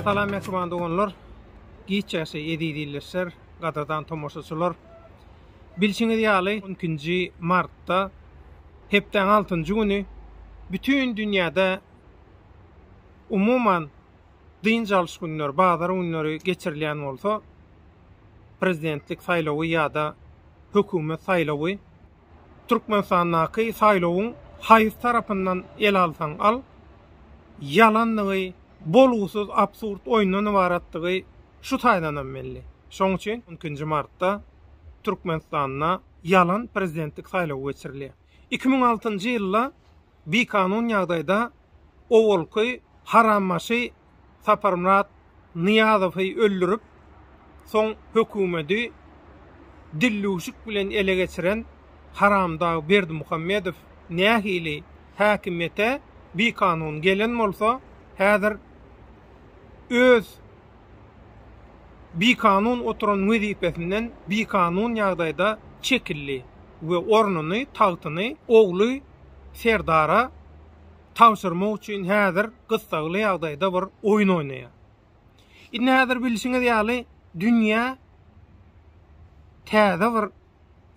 Salam mähriban doganlar, giç ýaşy eziz ildeşler, gadyrdan tomaşaçylar. Bilşiňiz ýaly, 12-nji martda hepdäň altynjy güni bütin dünýäde umuman dynç alyş günleri, bazar günleri geçirilýän bolsa, prezidentlik saýlawy ýa-da hökümet saýlawy Türkmenistandaky saýlawyň haýsy tarapyndan el alsaň al, ýalandygy, bolgusyz absurd oýundan ybaratdygy şu taýdanam belli. Şoň üçin on ikinji martda Türkmenistanda ýalan prezidentlik saýlawy geçirilýär. 2006-njy ýylda bikanun ýagdaýda owalky harambaşy Saparmyrat Nyýazowy öldürip, soň hökümedi dillüwşük bilen ele geçiren haramdag Berdimuhamedow nähili häkimiýete bikanun gelen bolsa, häzir öz bikanun oturan wezipesinden bikanun ýagdaýda çekildi we ornuny, tagtyny ogly Serdara tabşyrmak üçin häzir gyssagly ýagdaýda bir oýun oýnaýar. Indi häzir bilşiňiz ýaly dünýä täze bir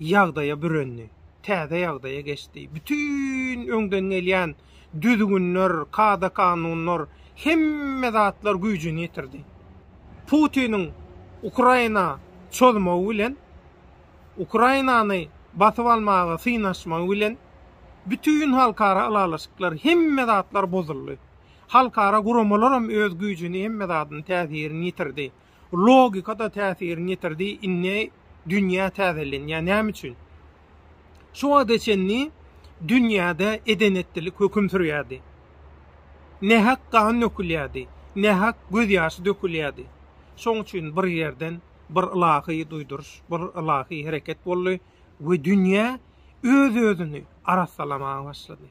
ýagdaýa bürendi. Täze ýagdaýa geçdi. Bütin öňden gelýän düzgünler, kada-kanunlar, hemme zatlar güýjüni ýitirdi. Putiniň Ukraina çozmagy bilen Ukrainany basyp almaga synanyşmagy bilen bütin halkara ylalaşyklar, hemme zatlar bozuldy. Halkara guramalaram öz güýjüni, hemme zadyny, täsirini ýitirdi. Logika-da täsirini ýitirdi, indi dünýä täzelenýär. Näme üçin? Şu wagta çenli dünýäde eden-etdilik höküm sürýärdi. Nähak gan dökülýärdi, nähak gözýaşy dökülýärdi. Şoň üçin bir ýerden bir ylahy duýduryş, bir ylahy hereket boldy we dünýä öz-özüni arassalamaga başlady.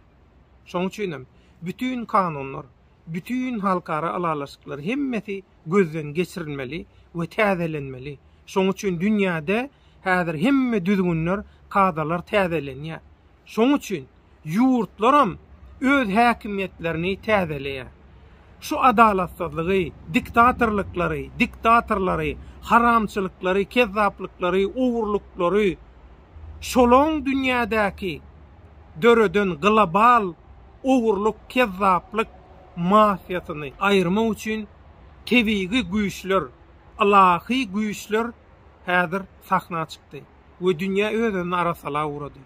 Şonuň üçin hem bütin kanunlar, bütin halkara ylalaşyklar hemmesi gözden geçirilmeli we täzelenmeli. Şonuň üçin dünýäde häzir hemme düzgünler, kadalar täzelenýär. Şonuň üçin ýurtlaram öz häkimiýetlerini täzeleýär. Şu adalatsyzlygy, diktatorlyklary, diktatorlary, haramçylyklary, kezzaplyklary, ogurlyklary, şolaň dünýädäki döreden global ogurlyk, kezzaplyk mafiýasyny aýyrmak üçin tebigy güýçler, ylahy güýçler häzir sahna çykdy. we dünýä öz-özüni arassalap ugrady.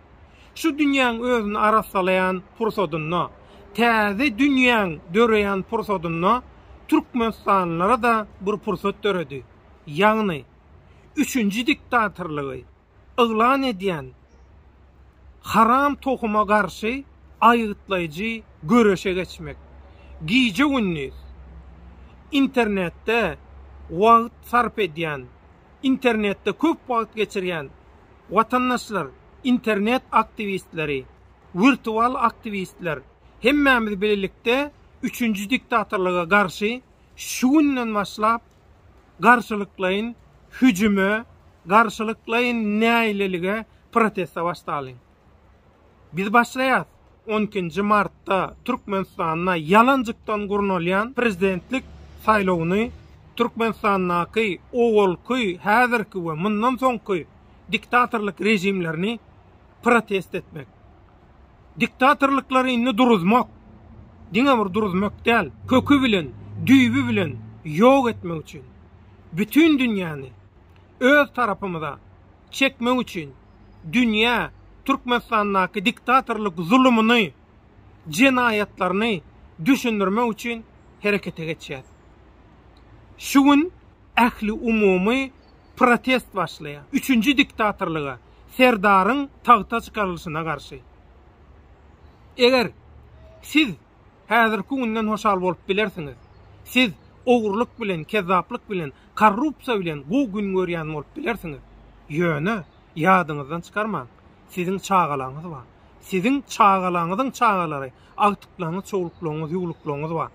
Şu dünýäň özüni arassalaýan pursadynda, täze dünýäň döreýän pursadynda türkmenistanlylara-da bir pursat döredi. Ýagny, üçünji diktatorlygy yglan edýän haram tohuma garşy aýgytlaýjy göreşe geçmek. Gije-gündiz internetde wagt sarp edýän Internetde köp wagt geçirýän watandaşlar, internet aktiwistleri, wirtual aktiwistler, hemmämiz bilelikde üçünji diktatorlyga garşy şu günden başlap garşylyklaýyn hüjüme, garşylyklaýyn nägilelige, proteste başlalyň. Biz başlaýas. On ikinji martda Türkmenistanda ýalanjykdan gurnalýan prezidentlik saýlawyny Türkmenistandaky owalky, häzirki we mundan soňky diktatorlyk režimlerini protest etmek. Diktatorlyklary indi duruzmak. Diňe bir duruzmak däl, köki bilen, düýbi bilen ýok etmek üçin bütin dünýäni öz tarapymyza çekmek üçin dünýä Türkmenistandaky diktatorlyk zulumyny, jenaýatlaryny düşündirmek üçin herekete geçýär. Şu gün ähliumumy protest başlaýar. Üçünji diktatorlyga, Serdaryň tagta çykarylyşyna garşy. Eger siz Häzirki günden hoşal bolup bilersiňiz. Siz ogurlyk bilen, kezzaplyk bilen, korrupsiýa bilen gowy gün görýän bolup bilersiňiz. Ýöne, ýadyňyzdan çykarmaň, siziň çagalaryňyz bar. Siziň çagalaryňyzyň çagalary, agtyklaryňyz, çowluklaryňyz, ýuwluklaryňyz bar.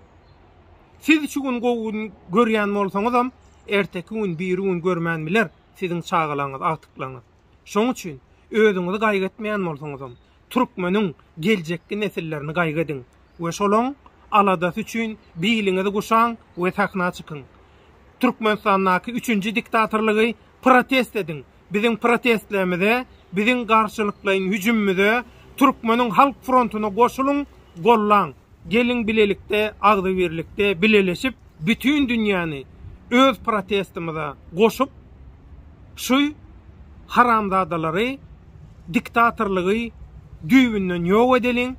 Siz şu gün gowy gün görýän bolsaňyzam, erteki gün, birigün görmän biler siziň çagalaryňyz, agtyklaryňyz. Şonuň üçin, özüňizi gaýgy etmeýän bolsaňyzam, Türkmeniň geljekki nesillerini gaýgy ediň we şolaň aladasy üçin biliňizi guşaň we sahna çykyň. Türkmenistandaky üçünji diktatorlygy protest ediň. Biziň protestlerimize, biziň garşylyklaýyn hüjümimize Türkmeniň halk frontuna goşulyň, gollaň. Geliň bilelikde, agzybirlikde bileleşip bütin dünýäni öz protestimize goşup şu haramzadalary diktatorlygy düýbünden ýok edeliň,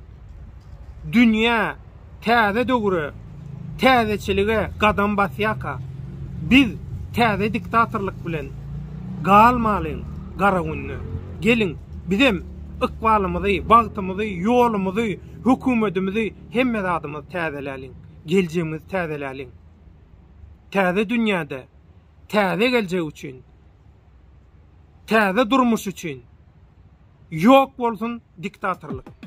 dünýä täze döwre, täzeçilige gadam basýarka, biz täze diktatorlyk bilen galmalyň gara günde. Geliň, bizem ykbalymyzy, bagtymyzy, ýolumyzy, hökümetimizi, hemme zadymyzy täzeläliň, geljegimizi täzeläliň. Täze dünýäde, täze geljek üçin. Täze durmuş üçin. Ýok bolsun diktatorlyk.